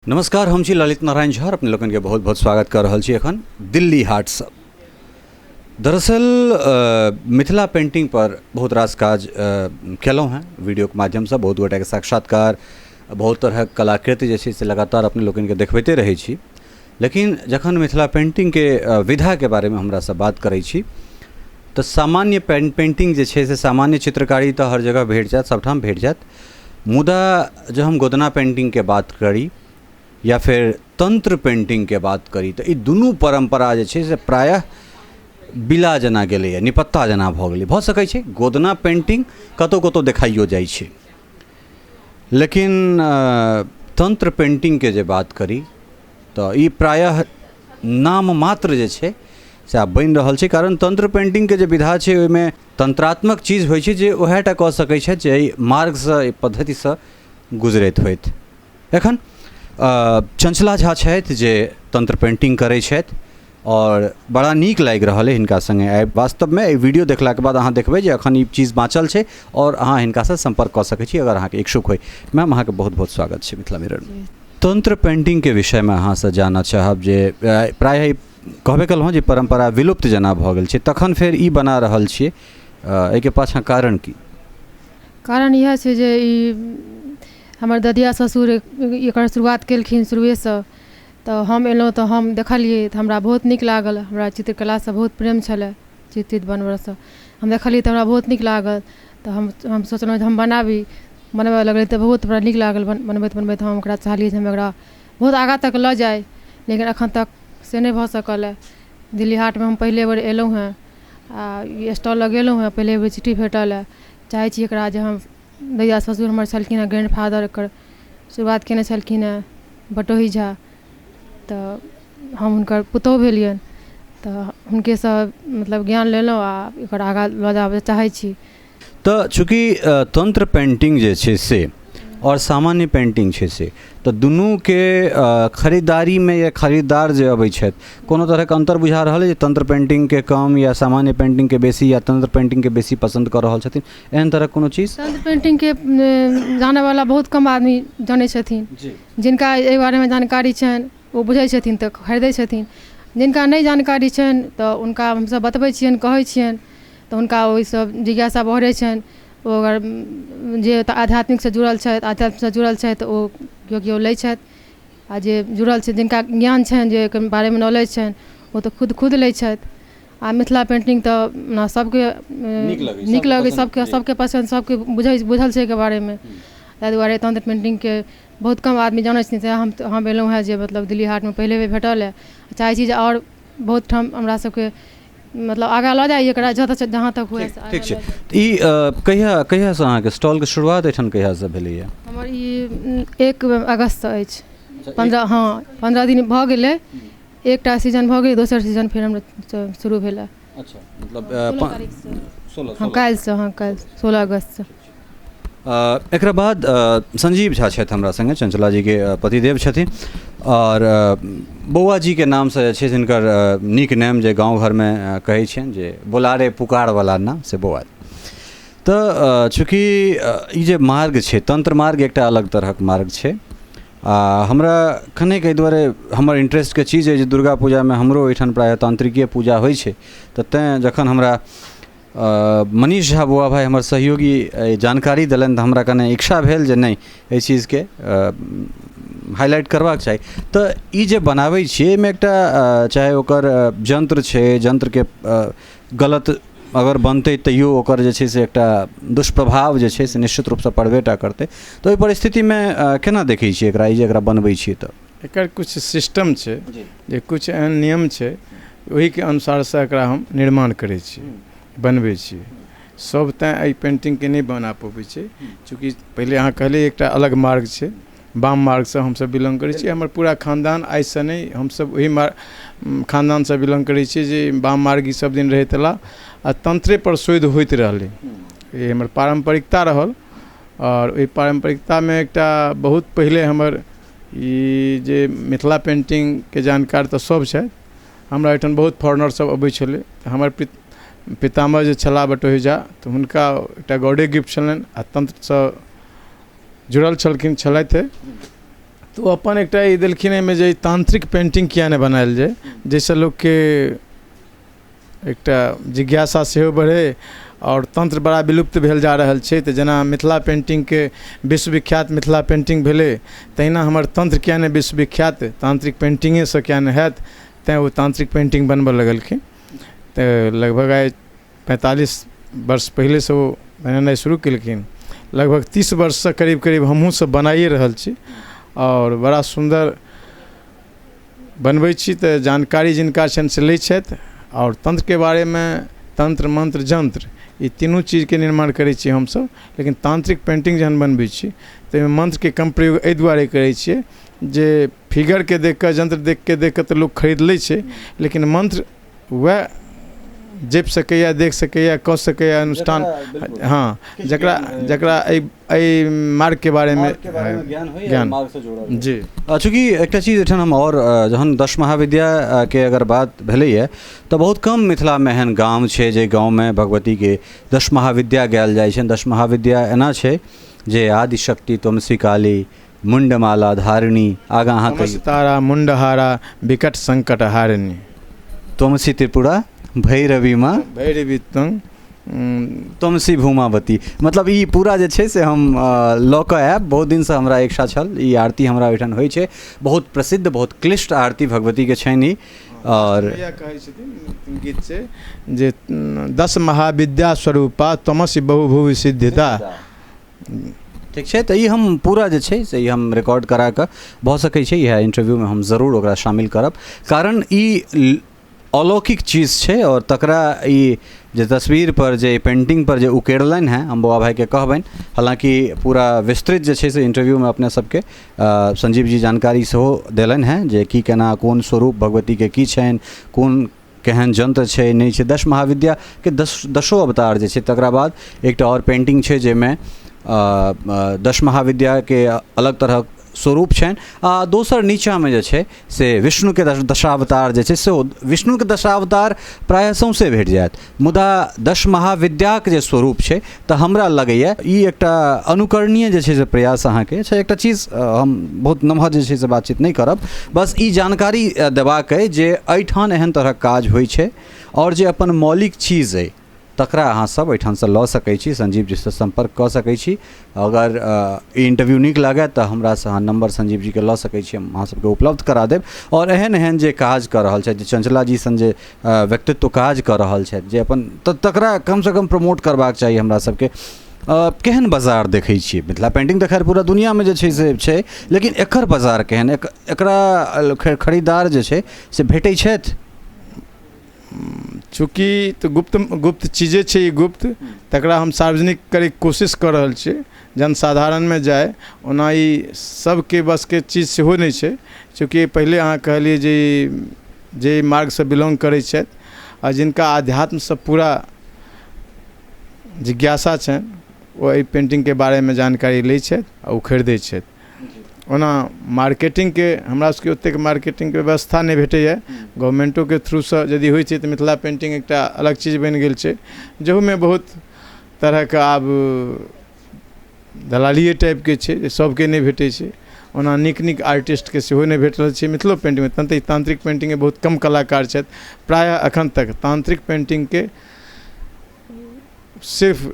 नमस्कार, हम छी ललित नारायण झा, अपने लोकनिके बहुत बहुत स्वागत कऽ रहल छी एखन दिल्ली हाटसँ। दरअसल मिथिला पेंटिंग पर बहुत रास काज केलहुँ हेँ वीडियोके माध्यमसँ, बहुत गोटेके साक्षात्कार, बहुत तरहक कलाकृति जे छै से लगातार अपने लोकनिके देखबैते रहै छी। लेकिन जखन मिथिला पेंटिंगके विधाके बारेमे हमरासँ बात करै छी तऽ सामान्य पेंटिंग जे छै से सामान्य चित्रकारी तऽ हर जगह भेट जायत, सभठाम भेट जायत, मुदा जँ हम गोदना पेन्टिंगके बात करी या फेर तन्त्र पेन्टिंगके बात करी तऽ ई दुनू परम्परा जे छै से प्रायः बिला जेना गेलैए, निपत्ता जेना भऽ गेलै। भऽ सकै छै गोदना पेन्टिंग कतहु कतहु देखाइयो जाइ छै, लेकिन तन्त्र पेन्टिंगके जे बात करी तऽ ई प्रायः नाम मात्र जे छै से आब बनि रहल छै, कारण तन्त्र पेन्टिंगके जे विधा छै ओहिमे तन्त्रात्मक चीज होइ छै जे उएह टा कऽ सकै छथि जे एहि मार्गसँ, एहि पद्धतिसँ गुजरैत होथि। एखन चंचला झा छथि जे तन्त्र पेन्टिंग करै छथि आओर बड़ा नीक लागि रहल अइ हिनका सङ्गे आबि। वास्तवमे एहि वीडियो देखलाके बाद अहाँ देखबै जे एखन ई चीज बाँचल छै आओर अहाँ हिनकासँ सम्पर्क कऽ सकै छी अगर अहाँके इच्छुक होइ। मैम, अहाँके बहुत बहुत स्वागत छै मिथिला मिररमे। तन्त्र पेन्टिंगके विषयमे अहाँसँ जानऽ चाहब जे प्रायः कहबे केलहुँ जे परम्परा विलुप्त जेना भऽ गेल छै, तखन फेर ई बना रहल छियै, एहिके पाछाँ कारण की? कारण इएह छै जे ई हमर ददिया ससुर एकर शुरुआत केलखिन शुरुएसँ, तऽ हम एलहुँ तऽ हम देखलियै तऽ हमरा बहुत नीक लागल। हमरा चित्रकलासँ बहुत प्रेम छलए, चित्र बनबऽसँ। हम देखलियै तऽ हमरा बहुत नीक लागल, तऽ हम सोचलहुँ जे हम बनाबी। बनबऽ लगलियै तऽ बहुत हमरा नीक लागल। बनबैत बनबैत हम ओकरा चाहलियै जे हम एकरा बहुत आगाँ तक लऽ जाइ, लेकिन एखन तक से नहि भऽ सकल अइ। दिल्ली हाटमे हम पहिले बेर अएलहुँ हँ आओर ई स्टॉल लगेलहुँ हँ, पहिले बेर चिट्ठी भेटल अइ। चाहै छी एकरा जे हम ददिया ससुर हमर छलखिन हँ, ग्रैंड फादर एकर शुरुआत कएने छलखिन हँ, बटोही झा, तऽ हम हुनकर पुतौहु भेलिअनि, तऽ हुनकेसँ मतलब ज्ञान लेलहुँ आओर एकर आगाँ लऽ जाबै चाहै छी। तऽ चूँकि तन्त्र पेन्टिंग जे छै से आओर सामान्य पेन्टिंग छै से तऽ दुनूके खरीदारीमे या खरीदार जे अबै छथि कोनो तरहके अन्तर बुझा रहल अइ जे तन्त्र पेन्टिंगके कम या सामान्य पेन्टिंगके बेसी या तन्त्र पेन्टिंगके बेसी पसन्द कऽ रहल छथिन, एहन तरहक कोनो चीज? तन्त्र पेन्टिंगके जानऽवला बहुत कम आदमी जनै छथिन। जिनका एहि बारेमे जानकारी छनि ओ बुझै छथिन तऽ खरीदै छथिन, जिनका नहि जानकारी छनि तऽ हुनका हमसभ बतबै छियनि, कहै छियनि, तऽ हुनका ओहिसँ जिज्ञासा बढ़ै छनि। ओ अगर जे आध्यात्मिकसँ जुड़ल छथि, आध्यात्मसँ जुड़ल छथि तऽ ओ केओ केओ लै छथि, आओर जे जुड़ल छथि जिनका ज्ञान छनि, जे एहिके बारेमे नॉलेज छनि, ओ तऽ खुद खुद लै छथि। आओर मिथिला पेन्टिंग तऽ ओना सभके नीक लगै, सभके सभके पसन्द, सभके बुझै बुझल छै एहिके बारेमे। ताहि दुआरे तन्त्र पेन्टिंगके बहुत कम आदमी जानै छथिन। तेँ हम एलहुँ हेँ जे मतलब दिल्ली हाटमे पहिले बेर भेटल अइ। चाहै छी जे आओर बहुत ठाम हमरा सबके मतलब आगाँ लऽ जाइ एकरा, जतऽ जहाँ तक हुए। ठीक छै। ई कहिया कहियासँ अहाँके स्टॉलके शुरुआत एहिठाम कहियासँ भेलैए? हमर ई 1 अगस्तसँ अछि। 15, हँ, 15 दिन भऽ गेलै। एकटा सीजन भऽ गेल, दोसर सीजन फेर हमरा शुरू भेलै। अच्छा, मतलब 16। हँ, काल्हिसँ, हँ, काल्हि 16 अगस्तसँ। एकरा बाद संजीव झा छथि हमरा सङ्गे, चंचला जीके पतिदेव छथिन आओर बौआ जीके नामसँ जे छै हिनकर नीक नेम जे गाँव घरमे कहै छियनि जे बोलारे पुकारवला नाम से बौआ। तऽ चूँकि ई जे मार्ग छै तन्त्र मार्ग एकटा अलग तरहक मार्ग छै, आ हमरा कनेक एहि दुआरे हमर इंट्रेस्टके चीज अइ जे दुर्गा पूजामे हमरो ओहिठाम प्रायः तांत्रिकीय पूजा होइ छै, तऽ तैँ जखन हमरा मनीष झा बौआ भाइ हमर सहयोगी जानकारी देलनि तऽ हमरा कने इच्छा भेल जे नहि एहि चीजके हाइलाइट करबाक चाही। तऽ ई जे बनाबै छियै एहिमे एकटा चाहे ओकर यन्त्र छै, यन्त्रके गलत अगर बनतै तैयो ओकर जे छै से एकटा दुष्प्रभाव जे छै से निश्चित रूपसँ पड़बे टा करतै। तऽ ओहि परिस्थितिमे केना देखै छियै एकरा, ई जे एकरा बनबै छियै तऽ? एकर किछु सिस्टम छै जे किछु एहन नियम छै, ओहिके अनुसारसँ एकरा हम निर्माण करै छी, बनबै छी। सब तैँ एहि पेन्टिंगके नहि बना पबै छै, चूँकि पहिले अहाँ कहलियै एकटा अलग मार्ग छै, वाम मार्गसँ हमसब बिलोंग करै छी। हमर पूरा खानदान आइसँ नहि, हमसब ओहि खानदानसँ बिलोंग करै छी जे वाम मार्गी सब दिन रहैत अयला आ तन्त्रेपर शोध होइत रहलै। ई हमर पारम्परिकता रहल आओर ओहि पारम्परिकतामे एकटा बहुत पहिले हमर ई जे मिथिला पेन्टिंगके जानकार तऽ सब छथि, हमरा एहिठाम बहुत फॉरेनर सब अबै छलै। हमर पितामह जे छलाह बटोही झा, तऽ हुनका एकटा गॉडे गिफ्ट छलनि आ तन्त्रसँ जुड़ल छलखिन छलथि, तऽ ओ अपन एकटा ई देलखिन एहिमे जे तान्त्रिक पेन्टिंग किया नहि बनायल जाय जाहिसँ लोकके एकटा जिज्ञासा सेहो बढ़ै आओर तन्त्र बड़ा विलुप्त भेल जा रहल छै तऽ जेना मिथिला पेन्टिंगके विश्वविख्यात मिथिला पेन्टिंग भेलै तहिना हमर तन्त्र किया नहि विश्वविख्यात तान्त्रिक पेन्टिंगेसँ किया नहि हैत तैँ ओ तान्त्रिक पेन्टिंग बनबऽ लगलखिन। तऽ लगभग आइ 45 वर्ष पहिलेसँ ओ बनेनाइ शुरू केलखिन। लगभग 30 वर्षसँ करीब करीब हमहूँ सब बनाइए रहल छी आओर बड़ा सुन्दर बनबै छी। तऽ जानकारी जिनका छनि से लै छथि आओर तन्त्रके बारेमे तन्त्र मन्त्र जन्त्र ई तीनू चीजके निर्माण करै छी हमसब, लेकिन तान्त्रिक पेन्टिंग जहन बनबै छी ताहिमे मन्त्रके कम प्रयोग एहि दुआरे करै छियै जे फिगरके देखि कऽ यन्त्र देखिके देखि कऽ तऽ लोक खरीद लै छै, लेकिन मन्त्र वएह जपि सकैए, देख सकैए, कऽ सकैए अनुष्ठान, हँ, जकरा जकरा एहि एहि मार्गके बारेमे ज्ञान जी। चूँकि एकटा चीज एहिठाम हम आओर जहन दश महाविद्याके अगर बात भेलैए तऽ बहुत कम मिथिलामे एहन गाम छै जे गाँवमे भगवतीके दश महाविद्या गायल जाइ छनि। दश महाविद्या एना छै जे आदिशक्ति तुमसी काली मुण्डमाला धारिणी, आगाँ अहाँ कहियौ। तारा मुण्डहारा विकट संकट हारिणी तुमसी त्रिपुरा भैरवी माँ भैरवी तंग तुमसी भूमावती। मतलब ई पूरा जे छै से हम लऽ कऽ आयब, बहुत दिनसँ हमरा इच्छा छल। ई आरती हमरा ओहिठाम होइ छै, बहुत प्रसिद्ध बहुत क्लिष्ट आरती भगवतीके छनि ई। आओर कहै छथिन गीत छै जे दस महाविद्या स्वरूपा तमसी बहुभुव सिद्धिता। ठीक छै, तऽ ई हम पूरा जे छै से ई हम रिकॉर्ड करा कऽ भऽ सकै छै इएह इन्टरव्यूमे हम जरूर ओकरा शामिल करब, कारण ई अलौकिक चीज छै आओर तकरा ई जे तस्वीरपर जे पेन्टिंगपर जे उकेरलनि हेँ, हम बौआ भाइके कहबनि, हालाँकि पूरा विस्तृत जे छै से इन्टरव्यूमे अपने सबके संजीव जी जानकारी सेहो देलनि हेँ जे की केना कोन स्वरूप भगवतीके की छनि, कोन केहन यन्त्र छै नहि छै। दश महाविद्याके दशो अवतार जे छै, तकरा बाद एकटा आओर पेन्टिंग छै जाहिमे दश महाविद्याके अलग तरहक स्वरूप छनि आ दोसर नीचाँमे जे छै से विष्णुके दशावतार जे छै सेहो विष्णुके दशावतार प्रायः सौँसे भेट जायत, मुदा दश महाविद्याके जे स्वरूप छै तऽ हमरा लगैए ई एकटा अनुकरणीय जे छै से प्रयास अहाँके छै। एकटा चीज हम बहुत नमहर जे छै से बातचीत नहि करब, बस ई जानकारी देबाक अइ जे एहिठाम एहन तरहक काज होइ छै आओर जे अपन मौलिक चीज अइ तकरा अहाँ सब एहिठामसँ लऽ सकै छी, संजीव जीसँ सम्पर्क कऽ सकै छी। अगर ई इंटरव्यू नीक लागय तऽ हमरासँ अहाँ नम्बर संजीव जीके लऽ सकै छी, हम अहाँ सबके उपलब्ध करा देब। आओर एहन एहन जे काज कऽ रहल छथि, जे चंचला जी सन जे व्यक्तित्व काज कऽ रहल छथि, जे अपन तऽ तकरा कमसँ कम प्रमोट करबाक चाही हमरा सबके। केहन बाजार देखै छियै मिथिला पेन्टिंग तऽ खैर पूरा दुनिआँमे जे छै से छै, लेकिन एकर बाजार केहन, एकरा खरीदार जे छै से भेटै छथि? चूँकि तऽ गुप्त गुप्त चीजे छै ई गुप्त, तकरा हम सार्वजनिक करैके कोशिश कऽ रहल छियै, जनसाधारणमे जाय। ओना ई सबके बसके चीज सेहो नहि छै, चूँकि पहिले अहाँ कहलियै जे जे मार्गसँ बिलोंग करै छथि आ जिनका आध्यात्मसँ पूरा जिज्ञासा छनि ओ एहि पेन्टिंगके बारेमे जानकारी लै छथि आ ओ खरीदै छथि। ओना मार्केटिंगके हमरा सबके ओतेक मार्केटिंगके व्यवस्था नहि भेटैए, गवर्नमेन्टोके थ्रूसँ यदि होइ छै तऽ मिथिला पेन्टिंग एकटा अलग चीज बनि गेल छै, जाहुमे बहुत तरहके आब दलालिए टाइपके छै जे सबके नहि भेटै छै। ओना नीक नीक आर्टिस्टके सेहो नहि भेट रहल छै मिथिलो पेन्टिंगमे, तहन तऽ ई तान्त्रिक पेन्टिंगमे बहुत कम कलाकार छथि। प्रायः एखन तक तान्त्रिक पेन्टिंगके सिर्फ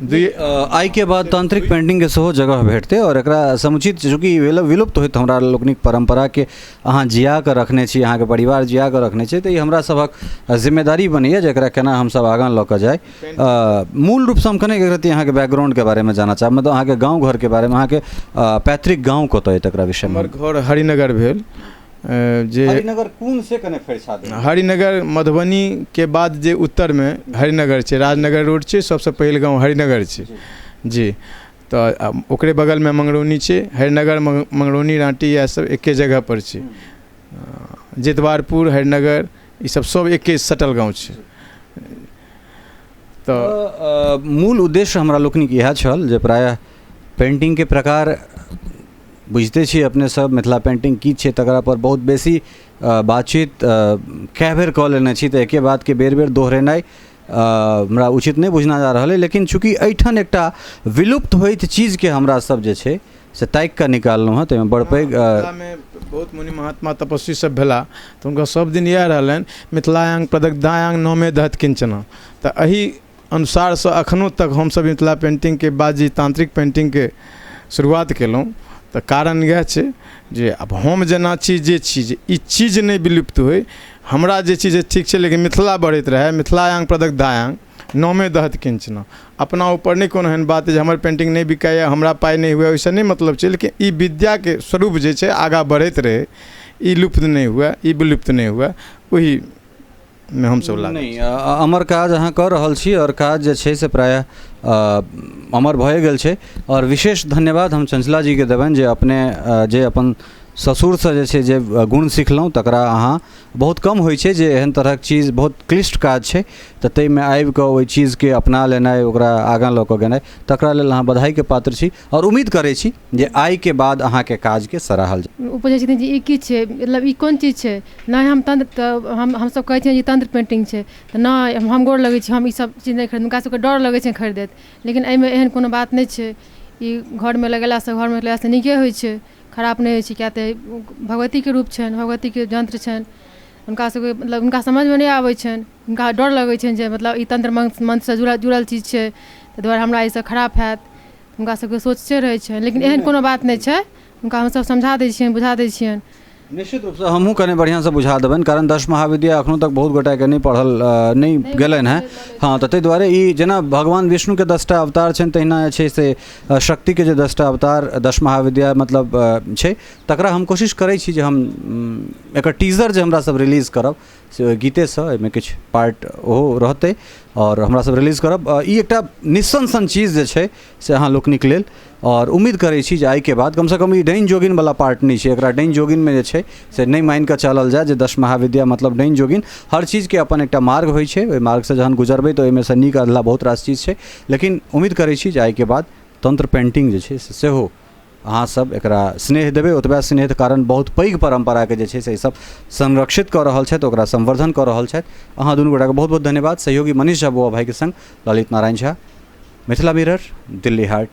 आइके बाद तांत्रिक पेंटिंगके सेहो जगह भेटतै आओर एकरा समुचित, चूँकि विलुप्त होइत हमरा लोकनिक परम्पराके अहाँ जिया कऽ रखने छी, अहाँके परिवार जिया कऽ रखने छै, तऽ ई हमरा सभक जिम्मेदारी बनैए जे एकरा केना हमसभ आगाँ लऽ कऽ जाइ। मूल रूपसँ हम कनेक एक रत्ती अहाँके बैकग्राउंडके बारेमे जानऽ चाहब, मतलब अहाँके गाँव घरके बारेमे, अहाँके पैतृक गाँव कतऽ अइ तकरा विषयमे। हमर घर हरिनगर भेल, जे हरिनगर कोन से कने फरिछा देब। हरिनगर मधुबनीके बाद जे उत्तरमे हरिनगर छै, राजनगर रोड छै, सबसँ पहिल गाँव हरिनगर छै जी। तऽ ओकरे बगलमे मंगरौनी छै, हरिनगर मंगरौनी राँटी इएह सब एके जगह पर छै। जितवारपुर हरिनगर ई सब सब एके सटल गाँव छै। तऽ मूल उद्देश्य हमरा लोकनिक इएह छल जे प्रायः पेन्टिंगके प्रकार बुझिते छी अपने सब, मिथिला पेन्टिंग की छै तकरा पर बहुत बेसी बातचीत कए बेर कऽ लेने छी, तऽ एके बातके बेर बेर दोहरेनाइ हमरा उचित नहि बुझना जा रहल अइ, लेकिन चूँकि एहिठाम एकटा विलुप्त होइत चीजके हमरा सब जे छै से ताकि कऽ निकाललहुँ हँ, ताहिमे बड़ पैघ मिथिलामे बहुत मुनि महात्मा तपस्वी सब भेला, तऽ हुनका सब दिन इएह रहलनि मिथिलायाङ्ग प्रदग्धायाङ्ग नमे दहत किञ्चना। तऽ एहि अनुसारसँ एखनो तक हमसब मिथिला पेन्टिङ्गके बाद जे तान्त्रिक पेन्टिङ्गके शुरुआत केलहुँ, तऽ कारण इएह छै जे आब हम जेना छी जे छी जे ई चीज नहि विलुप्त होइ, हमरा जे चीज ठीक छै लेकिन मिथिला बढ़ैत रहए। मिथिलायाङ्ग प्रदग्धायाङ्ग नमे दहत किञ्चना, अपना ऊपर नहि कोनो एहन बात जे हमर पेन्टिंग नहि बिकाइए, हमरा पाइ नहि हुए, ओहिसँ नहि मतलब छै, लेकिन ई विद्याके स्वरूप जे छै आगाँ बढ़ैत रहै, ई लुप्त नहि हुए, ई विलुप्त नहि हुए, ओहिमे हमसब लागल। नहि, अमर काज अहाँ कऽ रहल छी आओर काज जे छै से प्रायः अमर भए गेल छै। आओर विशेष धन्यवाद हम चंचला जीके देबनि जे अपने जे अपन ससुरसँ जे छै जे गुण सिखलहुँ तकरा अहाँ बहुत कम होइ छै जे एहन तरहक चीज बहुत क्लिष्ट काज छै, तऽ ताहिमे आबिकऽ ओहि चीजके अपना लेनाइ, ओकरा आगाँ लऽ कऽ गेनाइ, तकरा लेल अहाँ बधाइके पात्र छी आओर उम्मीद करै छी जे आइके बाद अहाँके काजके सराहल जाय। ओ पूछै छथिन जे ई की छै, मतलब ई कोन चीज छै? नहि हम तन्त्र, तऽ हमसब कहै छियनि जे तन्त्र पेन्टिंग छै, तऽ नहि हम गोर लगै छी, हम ई सब चीज नहि खरीद, हुनका सबके डर लगै छनि खरीदैत, लेकिन एहिमे एहन कोनो बात नहि छै। ई घरमे लगेलासँ, घरमे लगेलासँ नीके होइ छै, खराब नहि होइ छै, किएक तऽ भगवतीके रूप छनि, भगवतीके यन्त्र छनि। हुनका सबके मतलब हुनका समझमे नहि आबै छनि, हुनका डर लगै छनि जे मतलब ई तन्त्र मन्त्रसँ जुड़ल जुड़ल चीज छै, ताहि दुआरे हमरा एहिसँ खराब हैत, हुनका सबके सोच से रहै छनि, लेकिन एहन कोनो बात नहि छै। हुनका हमसब समझा दै छियनि, बुझा दै छियनि। निश्चित रूपसँ हमहूँ कने बढ़िआँसँ बुझा देबनि, कारण दश महाविद्या एखनो तक बहुत गोटाके नहि पढ़ल नहि गेलनि हेँ। हँ, तऽ ताहि दुआरे ई जेना भगवान विष्णुके 10टा अवतार छनि, तहिना जे छै से शक्तिके जे 10टा अवतार दश महाविद्या मतलब छै, तकरा हम कोशिश करै छी जे हम एकर टीजर जे हमरा सब रिलीज करब से ओहि गीतेसँ, एहिमे किछु पार्ट ओहो रहतै आओर हमरा सब रिलीज करब। ई एकटा निस्सन सन चीज जे छै से अहाँ लोकनिक लेल, आओर उम्मीद करै छी जे आइके बाद कमसँ कम ई डाइन जोगिनवला पार्ट नहि छै, एकरा डाइन जोगिनमे जे छै से नहि मानिकऽ चलल जाय जे दश महाविद्या मतलब डाइन जोगिन। हर चीजके अपन एकटा मार्ग होइ छै, ओहि मार्गसँ जहन गुजरबै तऽ ओहिमे सँ नीक अधलाह बहुत रास चीज छै, लेकिन उम्मीद करै छी जे आइके बाद तन्त्र पेन्टिंग जे छै से सेहो अहाँसब एकरा स्नेह देबै, ओतबे स्नेह, कारण बहुत पैघ परम्पराके जे छै से ईसब संरक्षित कऽ रहल छथि, ओकरा संवर्धन कऽ रहल छथि। अहाँ दुनू गोटाके बहुत बहुत धन्यवाद। सहयोगी मनीष झा बौआ भाइके सङ्ग ललित नारायण झा, मिथिला मिरर, दिल्ली हाट।